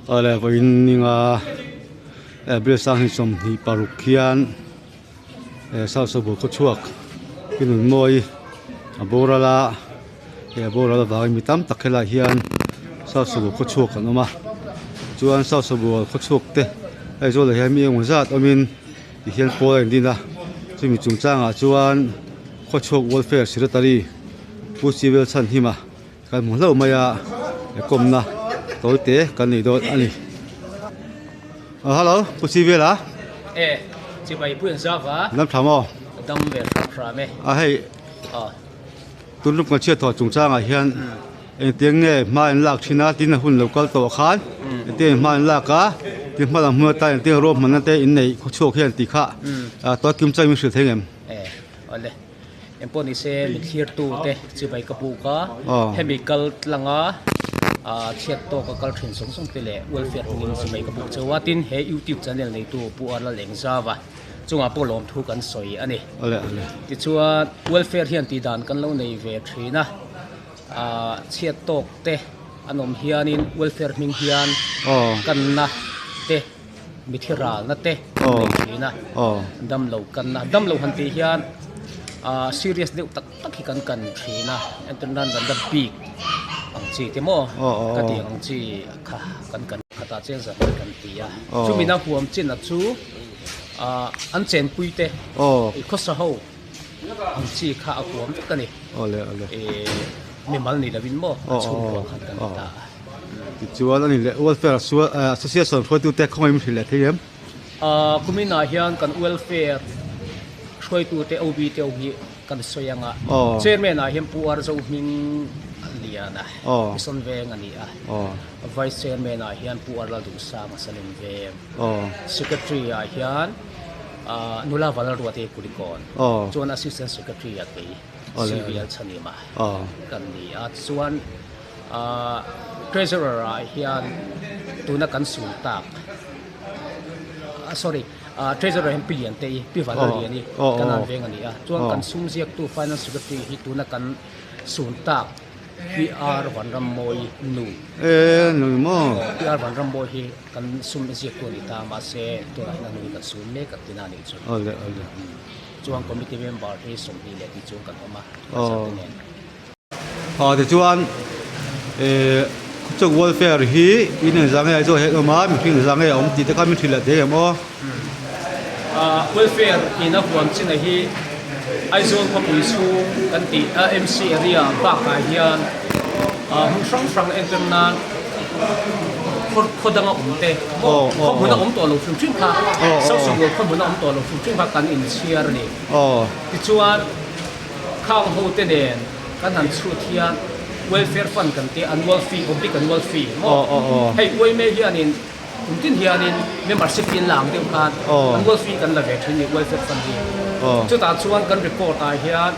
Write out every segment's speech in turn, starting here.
Awle vawiin ninga April sanghnih 26 khian South Sabual khawchhuak i nun mawi a boral a he a boral avangin mi tam tak helaiah hian South Sabual khawchhuak an awm a chuan South Sabual khawchhuak te Aizawl ah hian mi engemaw zat awmin tihian pawl a indin a chumi chungchangah chuan khawchhuak welfare secretary Pu Civil Chhanhima Kan hmu hlauh mai a, he kawmna tawi te kan nei dawn a ni. Hello, Pu Sivela. E, chibai pui an zau va. Dam tha maw? Dam ve hram hram e. A hei, tun luk kan chhiat thawh chungchangah hian engtiang nge hma in lak thin a, tin a hun lo kal tawh khan engtiang in hma in lak a, tin hma lam hmun atan engtiang ruahmanna te in neih khawchhuak hian tih kha tawi kim chuan min hrilh thei ngem? E, awle. Engpawh ni se mi thlirtu te chibai ka buk a, hemi kal tlanga chhiat tawka kal thin zawng zawng te leh welfare hmangin chibai ka buk cheu a, tin he youtube channel neitu Pu Arlal Engzava chungah pawh lawmthu kan sawi a ni. Tichuan welfare hian tihdan kan lo nei ve thin a, chhiat tawk te an awm hianin welfare hming hian kanna te. Mithi ralna te an nei thin a, damlo kanna, damlo han tih hian ah serious deuh tak tak hi kan kan thin a, entir nan kan dam bik ang chi te maw ka tih ang chi kha kan kan khatah chian zan hi kan ti a, chumina huam chin a chu ah an chenpui te i khawsa ho ang chi kha a huam vek a ni, mimal ni lovin maw a chhungkua khan kan ti ta a. Tichuan a ni leh Welfare Association hruaitute khawngaih min hrilh leh thei em? Kuminah hian kan Welfare hruaitute OB te ho hi kan sawi ang a, Chairman ah hian Pu Arzo hming lian a, Mission Veng a ni a, Vice Chairman ah hian Pu Arla Duhsang a Salim Veng, Secretary ah hian Nula Vanlalruati Kulikawn, chuan Assistant Secretary ah kei CVL Chhanima kan ni a, chuan Treasurer ah hian tuna kan sul tak sorry Treasurer hian Pi Liante i Pi Vanlallian i kan an veng a ni a chuan kan sum ziaktu Finance Secretary hi tuna kan sul tak PR Vanrammawi nu PR Vanrammawi hi kan sum ziaktu a ni ta mahse tunah hian a nu hi kan sul mek a tina a nih chu chuan committee member hi 20 leh tih chuan kan awm a te nen. Ah tichuan eh khawchhak welfare hi in engzah nge Aizawl hian awm a mihring engzah nge a awm tih te kha min hrilh leh thei em aw? Ah welfare in a huam chin a hi Aizawl khawpui chhung kan tih a MC area bakah hian ah hmun hrang hrang entir nan khaw khaw danga awm te maw khaw hmuna awm tawh lo hrim hrim kha South Sikul khaw hmuna awm tawh lo hrim hrim kha kan inchhiar a ni. Tichuan. Khang ho te nen kan han chhut hian welfare fund kan tia annual fee oblique annual fee maw hei uaime hianin kum tin hianin membership hi an la ang deuh khan annual fee kan la ve thin ni welfare fund hi chutah chuan kan record ah hian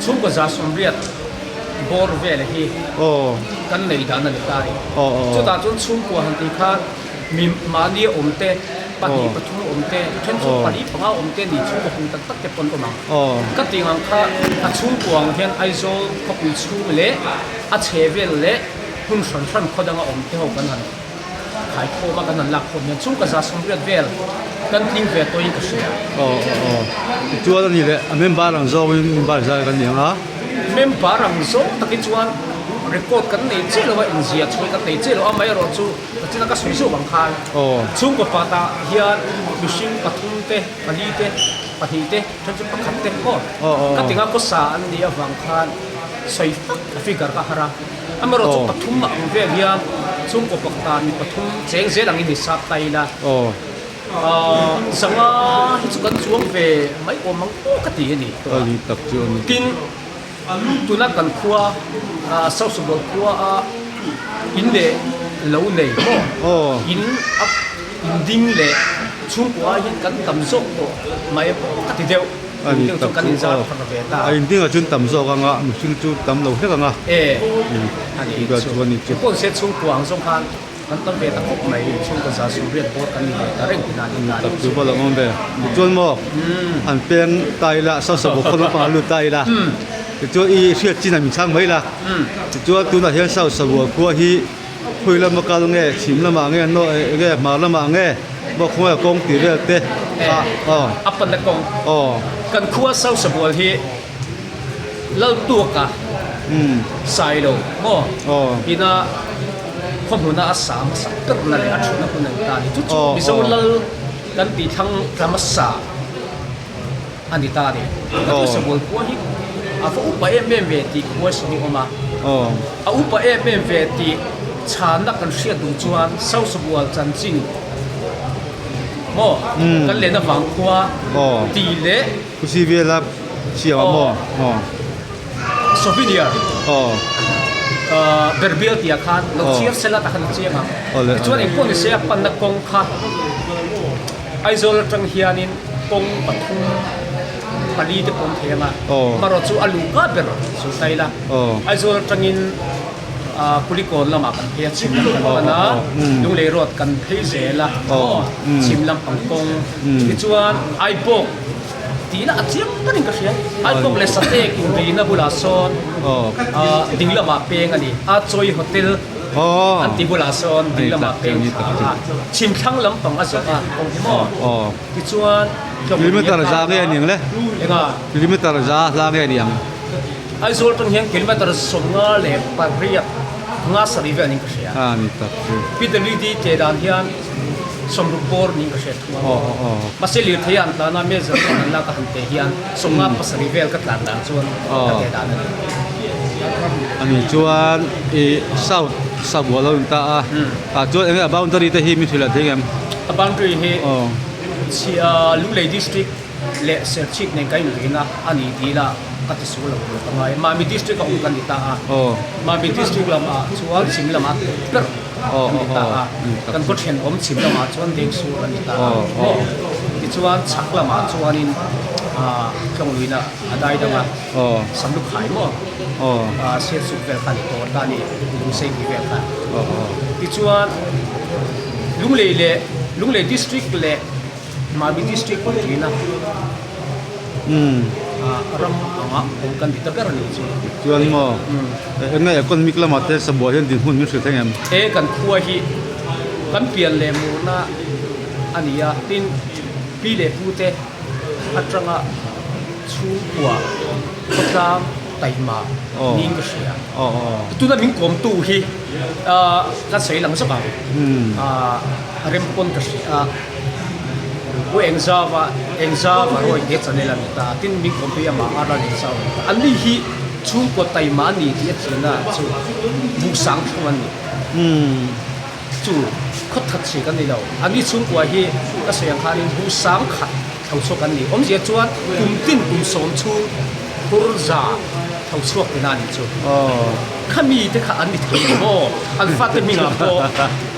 chhungkaw 180 bawr vel hi kan nei dan a ni ta a ni chutah chuan chhungkua han tih khan mi mahni awm te pahnih pathum awm te then chu pali panga awm te ni chhungkaw hung tak tak te pawn awm ang. Ka tih ang kha a chhungkua ang hian Aizawl khawpui chhung leh a chhe vel leh hmun hran hran khaw danga awm te ho kan han khai khawm a kan han lak khawm hian chhungkaw 180 vel kan tling ve tawhin ka hria. Aw aw aw tichuan a ni leh a member ang zawngin member zai kan ni ang a. Member ang zawng takin chuan record kan nei chiah lo a inziah chhuai kan nei chiah lo a amaherawh chu tachina ka sawi zawk ang khan chhungkaw patah hian mihring pathum te pali te pahnih te then chu pakhat te maw ka tinga khawsa an nih avang khan sawi fak a figure kha a har a amaherawh chu pathum ang vel hian chhungkaw pakhatah mi pathum cheng zel angin ni sap ta ila zanga hi chu kan chuang ve mai awm ang pawh ka ti a ni tin tuna kan khua South Subual khua a in leh lo nei maw in a in ding leh chhungkua ah hian kan tam zawk tawh mai pawh ka ti deuh ani tak chu aw a in ding ah chuan tam zawk anga mihring chu tam lo hlek anga e ani chu pawh se chhungkua ang zawng khan kan tam ve ta khawp mai chhungkaw 180 bawr kan ni ve ta reng tina ani ta tak chu pawh lo awm ve tichuan maw an peng ta ila sawsa bawk khaw lampang an lut ta ila tichuan i hriat chin ah min chhang mai la tichuan tunah hian sawsa bual khua hi. Khawi lama kal nge chhim lamah nge naw eng nge hmar lamah nge maw khawngaih kawng tih vel te kha aw. A panna kawng. Aw. Kan khua Sausabual hi Laltuaka Sailo maw ina khaw hmuna a sa hmasa berna leh a thutna hun a ni ta a ni. Chu chu Mizo Lal kan tih thlang tla hmasa a ni ta a ni. Ka thu sabual khua hi a va upa em em ve tih question hi a awm a. A upa em em ve tih chhanna kan hriat duh chuan Sausabual chanchin maw kan lehna vang khua tih leh Khusi vela siam a maw? Aw. Souvenir. Aw. Berbial tih ah khan lo chhiar sela tah khan a chiang ang. Tichuan engpawh ni se a panna kawng kha Aizawl atang hianin kawng pathum pali te pawh an thei ang a. Amaherawhchu chu a luhka ber chu ta ila. Aizawl atangin Kulikawn lamah kan phei a, chhim lam kan pan a, Lunglei road kan phei zel a, chhim lam pang kawng. Tichuan Aibawk tih lah a chiang takin ka hria. Aibawk leh Satek inrina bulah sawn ding lamah peng a ni. A Chawi Hotel an ti bulah sawn ding lamah peng thla a, chhim thlang lampang a zawh a kawng hi maw. Tichuan Kilometer za nge a ni ang le? Enga? Kilometer za hla nge a ni ang? Aizawl atang hian kilometer 58 nga sarih vel niin ka hria. A ni tak chu. PWD teh dan hian 60 bawr niin ka hria thung a. Mahse lirthei an tlan a, measure chuan an lak a han teh hian 57 vel ka tlan dan chuan ka teh dan a ni. A ni chuan i south Sabual a rawn ta a, tah chuan enge a boundary te hi min hrilh a thei ngem? A boundary hi Lunglei district leh Serchhip nen kan inrina a ni tih ila ka ti sual lo tur ka ngai. Mami district a awm kan ni ta a, Mami district lamah chuan chhim lamah ber kan ni ta a, kan khaw thenawm chhim lamah chuan Dengsur a ni ta a, tichuan chhak lamah chuanin Tlawngluina a dai dang a, Samlukhai maw Sialsuk vel kha a ni tawh ta a ni, Lungsei tih vel kha. Tichuan Lunglei leh Lunglei district leh Mami district pawh thin a ram anga awm kan ti ta ber a ni chu. Chuan maw enge economic lamah te sabual hian dinhmun min hrilh thleng em? E kan khua hi kan pian leh murna a ni a, tin pi leh pu te atanga chhungkua khawtlang taima niin ka hria. Tuna min kawmtu hi ka sawi lang zawk ang rem pawn ka hria a. Pu Engzauva Engzauva Roy te channel a ni ta tin min kawmpui amah a ran Engzauva a ni ta. Anni hi chhungkaw taima a ni tih a thianna chu buhsang thung an ni. Chu khaw that si kan ni lo. Anni chhungkua hi ka sawi ang khanin buhsang khat tho chhuak an ni. Awmzia chuan kum tin kum sawm chhung hur za tho chhuak tina a nih chu. Khami te kha an ni thei lo maw? An fate hmingah pawh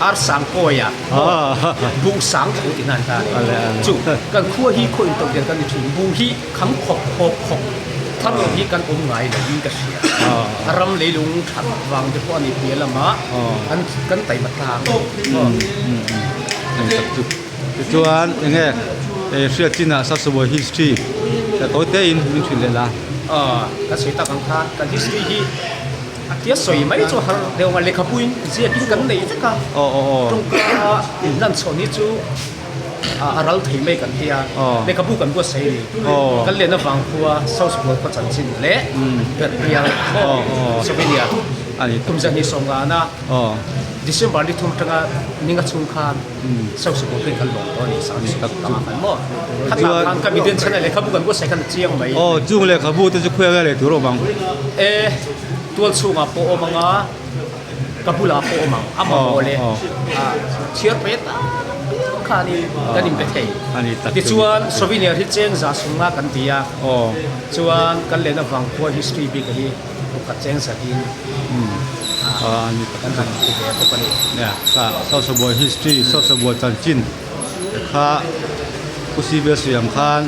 Arsangkawia Buh sang tho ti hna an ta a ni. Chu kan khua hi khaw intawh dian kan ni thin. Buh hi kham khawp khawp khawp thar lo hi kan awm ngai lo in ka hria. A ram leilung that vang te pawh a ni piah lamah kan kan taima tlang a ni. Tichuan enge hriat chinah Sasabuai history tawi tein min hrilh leh la. Ka sawi tak ang kha kan history hi A tia sawi mai chu har deuh ang a, lehkhapuiin ziakin kan nei vek a, tawngka inhlan chhuah ni chu a ral thei mai kan tia, lehkhabu kan buatsaih a ni. Kan len avang khua South Bual khua chanchin leh Berhpial Slovenia kum zahnih sawmngana December ni thum atanga ninga chhung khan South Bual khin kan lawm tawh a ni, Sang Suk tangah khan maw. Khatah khan ka miten chhan a lehkhabu kan buatsaih khan a chiang mai. Aw, chung lehkhabu te chu khuai nge leh tur awm ang? E, tual chhungah pawh awm ang a, ka bulah pawh awm ang, a mamawh leh chhiar pe tak piang khanin kan inpe thei. Tichuan souvenir hi cheng za sung a kan ti a, chuan kan lehna vang khua history bik hi khat cheng zatin kan han ti ve bawk a ni. Sausawbuai history, Sausawbuai chanchin kha Pu Sibia Siam khan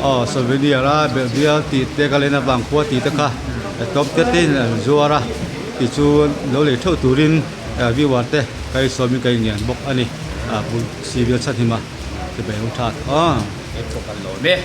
aw souvenir a belh bial tih te ka lehna vang khua tih te kha tlawm te te in an zuar a tichuan lo lei theuh turin viewer te ka insawmin ka inlian bawk a ni a Pu Sibia chhan hima chibai ho that aw. Hei pawh kan lawm e.